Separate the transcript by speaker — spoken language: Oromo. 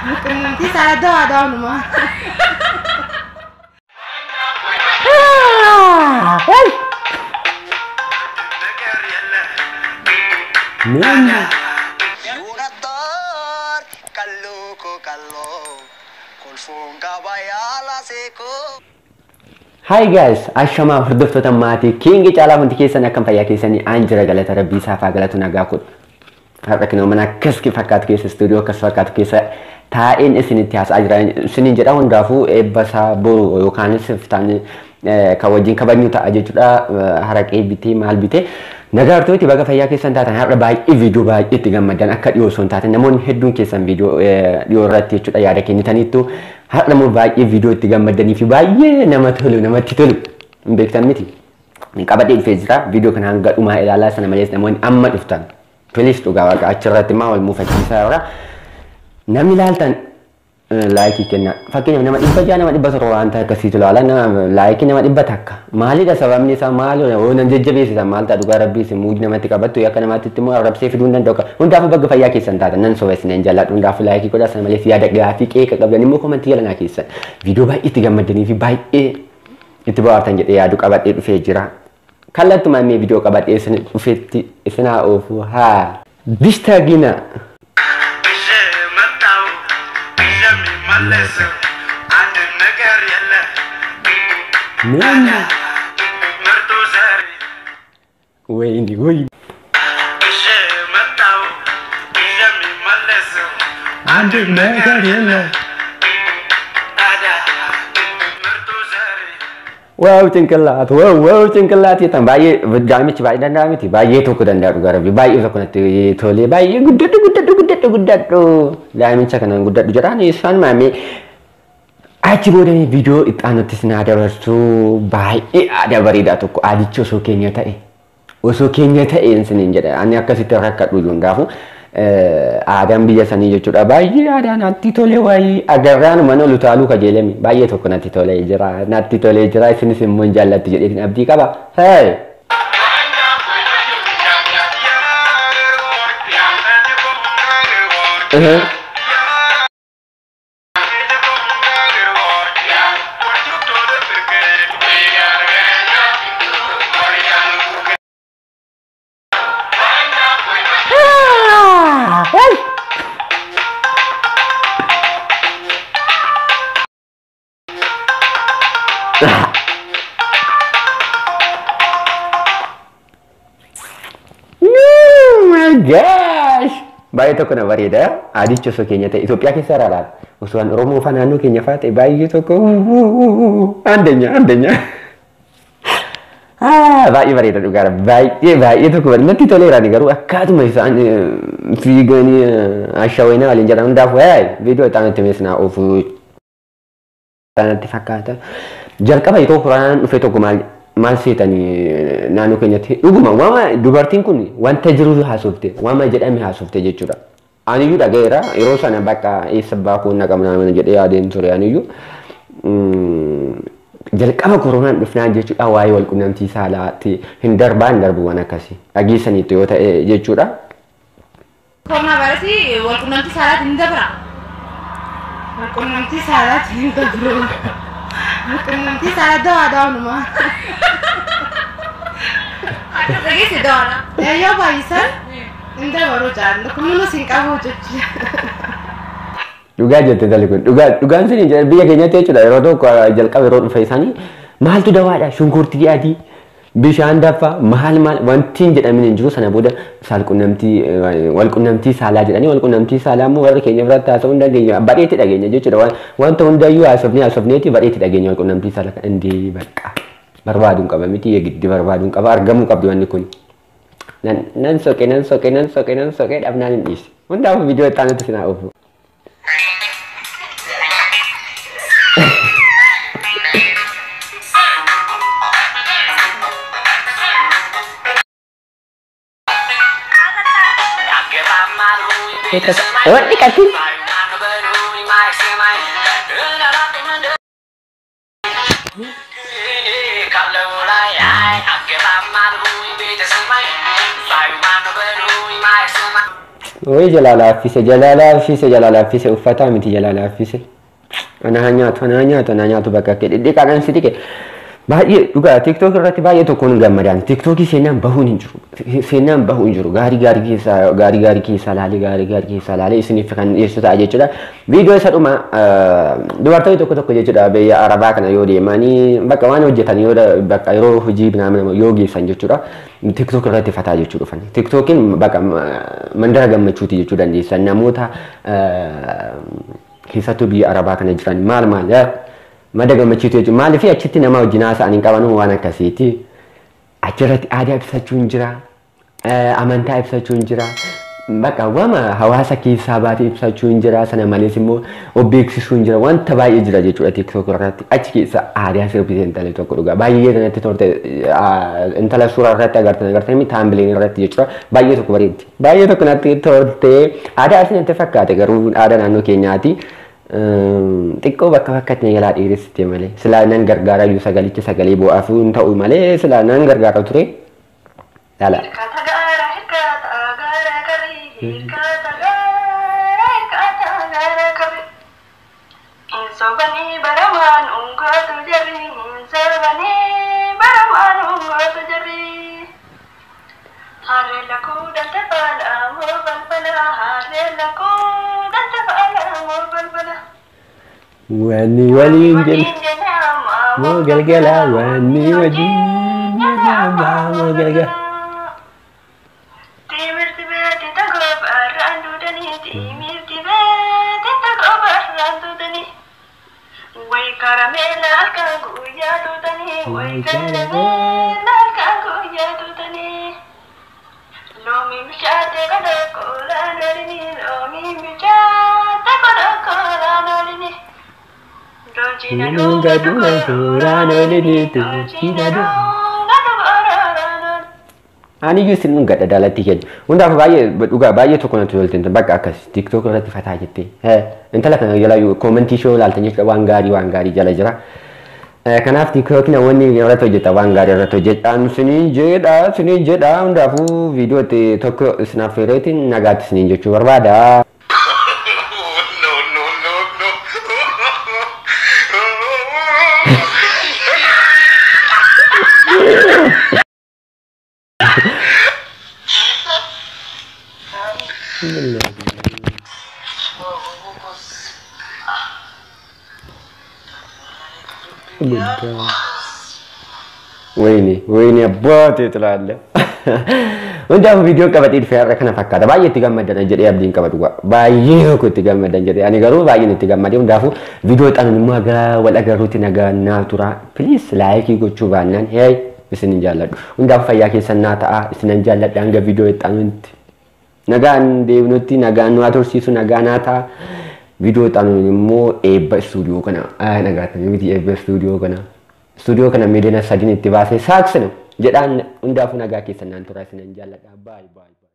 Speaker 1: Walqunnamtii saalaa dawaadha waanuma.
Speaker 2: Hi guys, ashamaa hordoftoota maatii King Caalaa hundi keessan akkam fayyaa keessanii aan jira galata rabbii isaaf haa galatu nagaa kun. Har'a kinoo mana akkas fakkaatu keessa istuudiyoo akkas fakkaatu keessa taa'een isinitti haasa'aa jira. Isiniin jedha hundaafuu eebba isaa boru yookaanis iftaan kan wajjin kabajnu ta'a jechuudha. Haraqee bitee maal bitee. Nagaa hortooti baga fayyaa keessan taatan har'a baay'ee viidiyoo baay'ee itti gammaddan akka dhiyoo osoo hin taate namoonni hedduun keessan viidiyoo dhiyoo irratti jechuudha yaada kennitaniittu har'a immoo baay'ee viidiyoo itti gammaddanii fi baay'ee nama tolu namatti tolu hin beektan miti. Qabadhee dhufee jira viidiyoo kana hanga dhumaa ilaalaa sana malees namoonni amma dhuftan pilis dhugaa waaqa achirratti immoo wal muufachiisaa irra namni ilaaltan laayikii kenna. Fakkeenyaaf nama 600 nama 700 waan ta'e akkasiitu ilaala nama laayikii nama 100 maalidha sababni isaa maal yoo nan jajjabeessita maal ta'a dhugaa rabbii isin muudii namatti qabattu akka namaatti immoo arrabsee fiduu hin danda'u. Hundaafuu bagga fayyaa keessan taatan nan soba isin hin jaalladhu hundaafuu laayikii godhaa sana malees yaada gaafii qeeqa qabdan immoo komantii jalanaa keessan viidiyoo baay'ee itti gammaddanii fi baay'ee itti bohaartan jedhee yaadu qabadhee dhufee jira. Kallattumaan mee viidiyoo qabadhee isin dhufeetti isin haa oofu haa dishtagina. ወይኔ ወይ
Speaker 3: አንድም ነገር የለም።
Speaker 2: Wow ጭንቅላት wow wow ጭንቅላት የታም baay'ee daa'imichi baay'ee danda'a miti baay'ee tokko danda'a dhugaa rabbi baay'ee tokko natti tolee baay'ee guddadhu guddadhu guddadhu guddadhu daa'imicha kanaan guddadhu jedhaan isaan maamee achi booda viidiyoo itti aanuttis naa dabarsu baay'ee aadaa bareedaa tokko aadichi osoo keenya ta'e isiniin jedha ani akkasitti rakkadhu hundaafuu aadaan biyya sanii jechuudha baay'ee aadaa natti tolee waayii agarraan mana ol utaaluu kajeelame baay'ee tokko natti tolee jira natti tolee jira isinis immoo hin jaallatti jedheetiin abdii qaba. Hey! Oh my gosh! Baay'ee tokko na bareeda. Aadichi osoo keenya ta'e Itoophiyaa keessa araadha. Osoo an Oromoo fa'aa naannoo keenya fa'aa ta'e baay'ee tokko andenya andenya. Baay'ee bareeda dhugaadha. Baay'ee baay'ee tokko bareeda. Natti toleera ani garuu akkaatuma isaan fiiganii ashaawwinaa waliin jedhan hundaafuu viidiyoo itti aanutti meesnaa oofu natti fakkaata. Jalqaba yeroo koronaan dhufe tokko maal seetanii naannoo keenyatti dhuguma waama dubartiin kun wanta jiru haasofte waama jedhame haasofte jechuudha. Aniyyuu dhaga'eera yeroo sana bakka eessa baakuu na qabna mana jedhee yaadeen ture aniyyuu jalqaba koronaan dhufnaan jechuudha waa'ee walqunnamtii saalaatti hin darbaa hin darbu waan akkasii dhageessaniitu yoo ta'e jechuudha.
Speaker 1: Koronaa vaayirasii walqunnamtii saalaatti hin dabra. Walqunnamtii saalaatti hin dabru. Walqunnamtii saalaa dawaadha waanuma. Akka dhageesse dawaadha. Yoo baay'isan hin dabaru jaallu kunuunus hin qabu jechuudha.
Speaker 2: Dhugaa jette tali kun dhugaa dhugaan sun biyya keenyatti jechuudha yeroo tokko jalqaba yeroo dhufe isaanii maaltu dawaadha shunkurtii adii bishaan danfaa maal maal wanti hin jedhamin hin jiru sana booda saalqunnamtii walqunnamtii saalaa jedhanii walqunnamtii saalaa immoo warri keenya biratti haasa'uu hin dandeenya badheetti dhageenya jechuudha wanta hundayyuu haasofnee haasofneeti badheetti dhageenya walqunnamtii saalaa kan indii bakka barbaaduun qaba miti giddi barbaaduun qaba argamuu qabdi wanni kun. Nan soqee nan soqee nan soqee nan soqee dhabnaan hin dhiise hundaafuu viidiyoo itti aanutti sinaa oofu. Wanni qatiin. Wayii jalaa laaffise, jalaa laaffise, jalaa laaffise, uffataa miti jalaa laaffise. Anaa nyaatu, anaa nyaatu, anaa nyaatu bakka kee dhidhiqaadhaan si dhiqe. Baay'ee dhugaa TikTok irratti baay'ee tokkoon gammadaan. TikTokii seenaan bahuun hin jiru. Seenaan bahuun hin jiru. Gaarii gaarii keessaa gaarii gaarii keessaa laalee gaarii gaarii keessaa laalee isiniif kan dhiyeessu ta'a jechuudha. Viidiyoo isa dhuma dubartoonni tokko tokko jechuudha biyya Arabaa kana yoo deemanii bakka waan hojjetan yoo bakka yeroo hojii nama yoo geessan jechuudha. TikTok irratti fataa jechuu dhufan. TikTokiin bakka mandara gammachuuti jechuu dandeessan. Namoota keessattuu biyya Arabaa kana jiran maal maal madda gammachiitu jechuudha. Maaliif achitti nama wajjin haasa'an hin qaban waan akkasiiti. Achirratti aadaa ibsachuun jira, amantaa ibsachuun jira, bakka wama hawaasa keessaa baatee ibsachuun jira. Sana malees immoo of beeksisuun jira. Wanta baay'ee jira jechuudha TikTok irratti. Achi keessa aadaa sirbite intalli tokko dhugaa. Baay'ee natti tolte intala suuraa irratti agartan agartanii taambileen irratti jechuudha. Baay'ee tokko bareeddi. Baay'ee tokko natti tolte. Aadaa asii natti fakkaate garuu aadaa naannoo keenyaati. Xiqqoo bakka bakkatti na jalaa dheeressite malee silaa nan gargaara iyyuu sagalicha sagalee bu'aaf hin ta'u malee silaa nan gargaara ture. Laala. Wanni waliin jedhu moo galgala wanni wajjin jedhama moo galgala. Ani iyyuu isin dhungadha daalatti kennu. Hundaaf baay'ee dhugaa baay'ee tokko natti tolte bakka akkas TikTok irratti fataa jettee. Intala kana jala koomentii ishee ilaaltan jechuudha waan gaarii jala jira. Kanaaf TikTok namoonni irratti hojjeta waan gaarii irratti hojjedhaan siniin jedha hundaafuu viidiyoo tokko isinaaf feereetiin nagaatti siniin jechuu barbaada. ወይኔ ወይኔ አባቴ ትላለህ። Hundaafuu viidiyoo qabatee dhufee har'a kana fakkaata. Baay'ee itti gammadan jedhee abdiin qaba dhugaa. Baay'ee tokko itti gammadan jedhee ani garuu baay'een itti gammadee hundaafuu viidiyoo xanuun immoo wal agarruutti nagaa naa tura. Please laayikii gochuu baannaan hey isinin jaalladhu. Hundaafuu fayyaa keessan naa ta'a isinan jaalladha hanga viidiyoo xanuunti. Nagaan deemnutti nagaan nu haa tursiisu nagaa naa ta'a. Viidiyoo xanuun immoo eebba istuudiyoo kana nagaatanii miti eebba istuudiyoo kana. Istuudiyoo kana miiliyoona 3 itti baasee saaksinu jedhaan hundaafuu nagaa keessan naan tura isinan jaalladha. Baay'ee baay'ee.